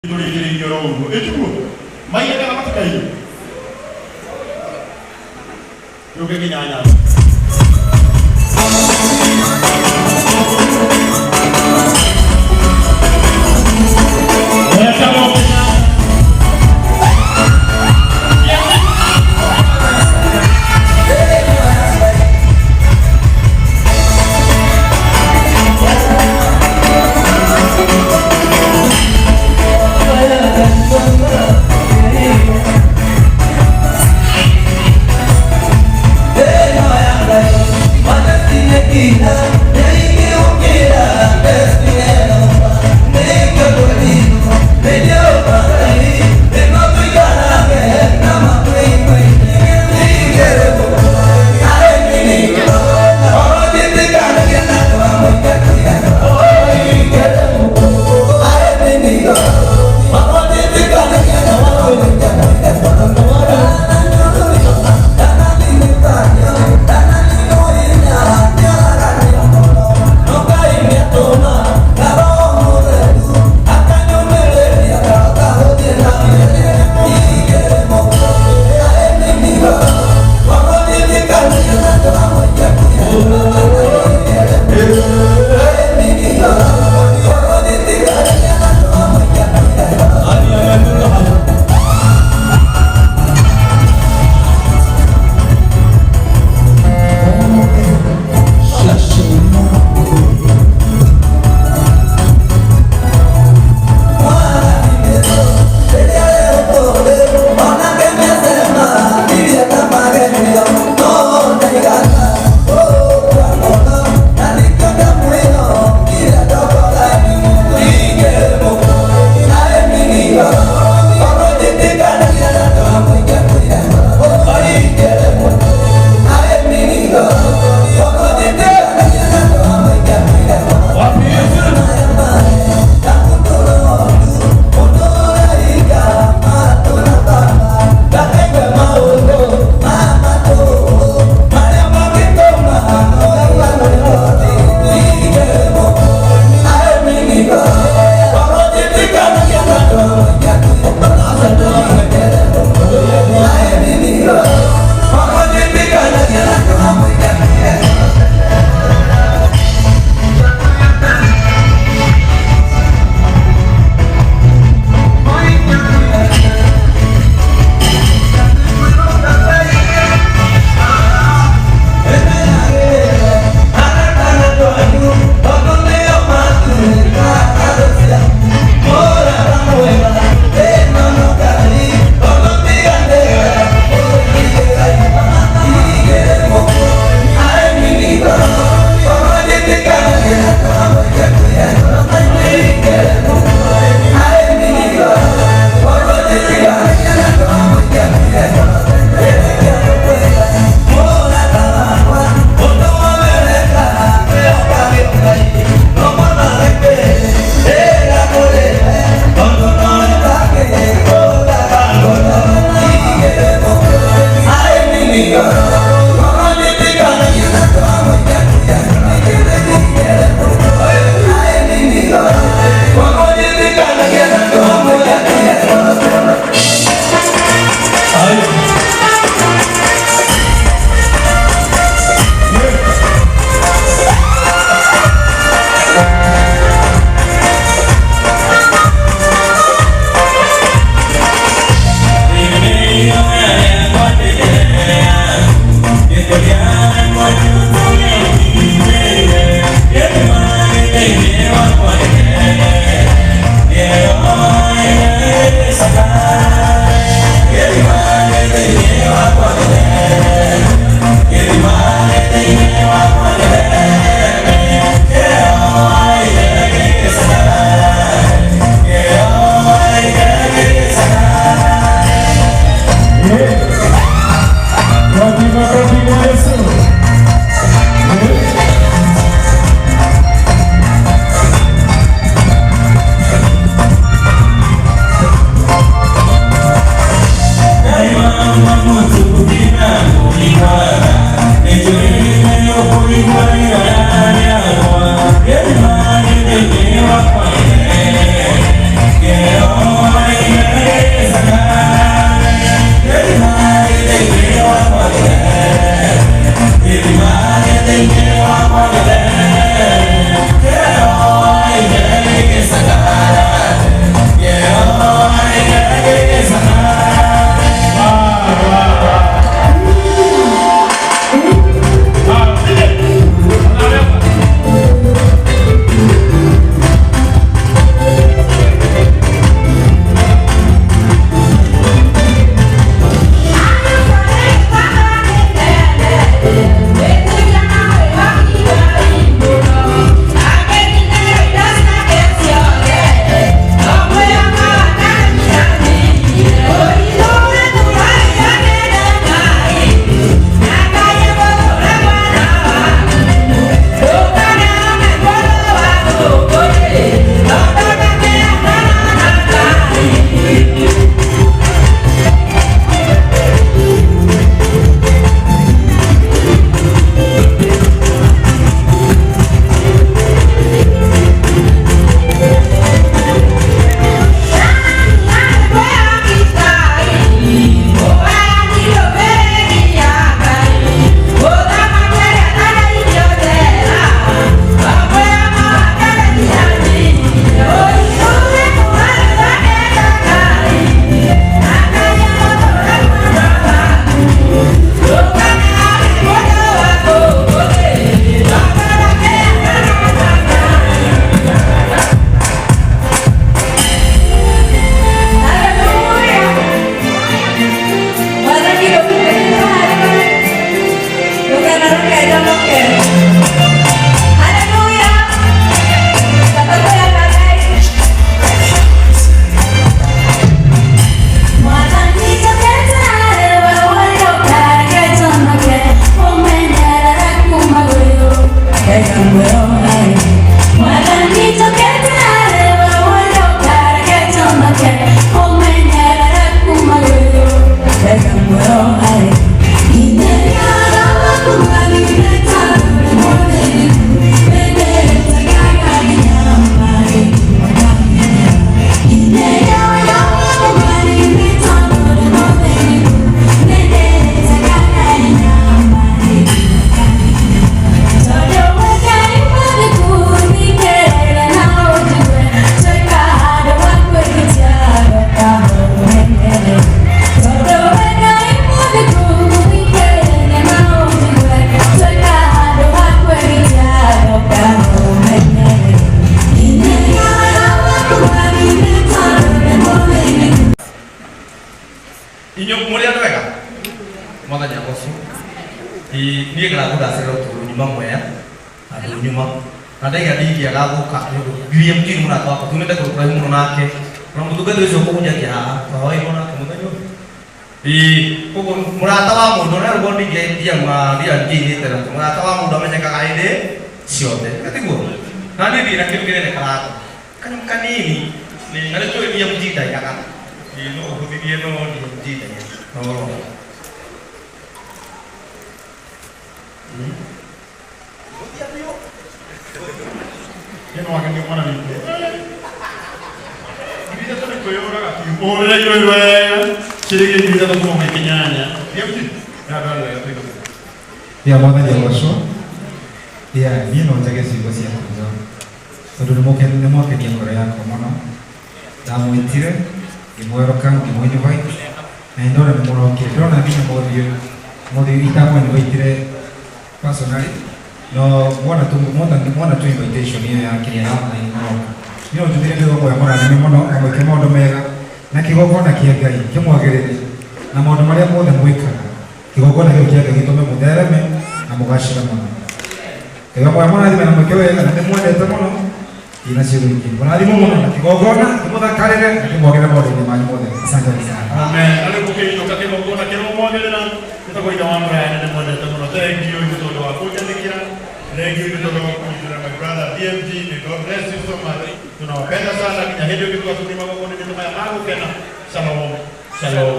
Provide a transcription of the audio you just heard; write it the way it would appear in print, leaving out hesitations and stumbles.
Tũrigĩrĩirio oro ũguo ĩtiguo maiye kana matikaiye yũke nginya Nyanza. Etagwo Inyuĩ mũrĩ andũ ega? Mwathani agocwo. Niĩ ngaragu ndacererwo tondũ nyuma Mwea na ndũnyuma na ndaiga ndingĩaga gũka nĩ ũndũ BMG nĩ mũrata wakwa tumĩte kũndũ kũraihu mũno nake na mũtungati ũcio ũkũhunjagia haha twahoeirwo nake mũthenya ũyũ. Ĩĩ, koguo mũrata wa mũndũ na rũgo ndingĩauma ndingĩinĩte nake mũrata wa mũndũ amenyekaga hĩndĩ ciothe tiguo na niĩ ndirĩ na kĩndũ kĩnene karata kanyamũ kanini na nĩ tũĩ BMG ndaiyaga. Ĩĩ, no ũhũthirie no BMG ndaiyaga no Ĩno wake nĩ mwana witũ. 3,000 nĩ kwĩyũraga biũ. Mũhũrĩre irũi wega. Ciringi 3,000 kuma mwĩ kĩnyanya. BMG. Ya andũ wega tũinũke. Ya mwathani agocwo. Ya niĩ no njage ciugo cia kuuga tondũ nĩ mwakenia ngoro yakwa mũno. Ndamwĩtire ngĩmweroka ngĩmũ-invite na nĩ ndona nĩ mũrokire. Ndĩrona nginya mothiũ mothiũ itamũ-invitire personally no mwona tu mwona mwona tu invitation ĩyo ya kĩrĩa ya online mũroka. Niĩ no njugire Ngai wakwa amũrathime mũno na mwĩke maũndũ mega na kĩgongona kĩa Ngai kĩmwagĩrĩre na maũndũ marĩa mothe mwĩkaga kĩgongona kĩu kĩa Ngai gĩtũme mũthereme na mũgacĩre mũno. Ngai wakwa amũrathime na mwĩke wega na ndĩmwendete mũno ina ciugo ingĩ. Mũrathimwo mũno na kĩgongona kĩmũthakarĩre na kĩmwagĩrĩre maũndũ-inĩ manyu mothe. Asante sana. Amen. Na rĩu mũkĩinũka kĩgongona kĩromwagĩrĩra gĩtagwo ithe wa Mũraya nĩ mwendete mũno. Thank you nĩ tondũ wa kũnjathĩkĩra. Thank you nĩ tondũ wa kũnyitĩrĩra my brother BMG. May God bless you so much. Tunawapenda sana nginya hĩndĩ ĩngĩ tũgatumia magongona-inĩ maya ma gũkena. Shalom. Shalom.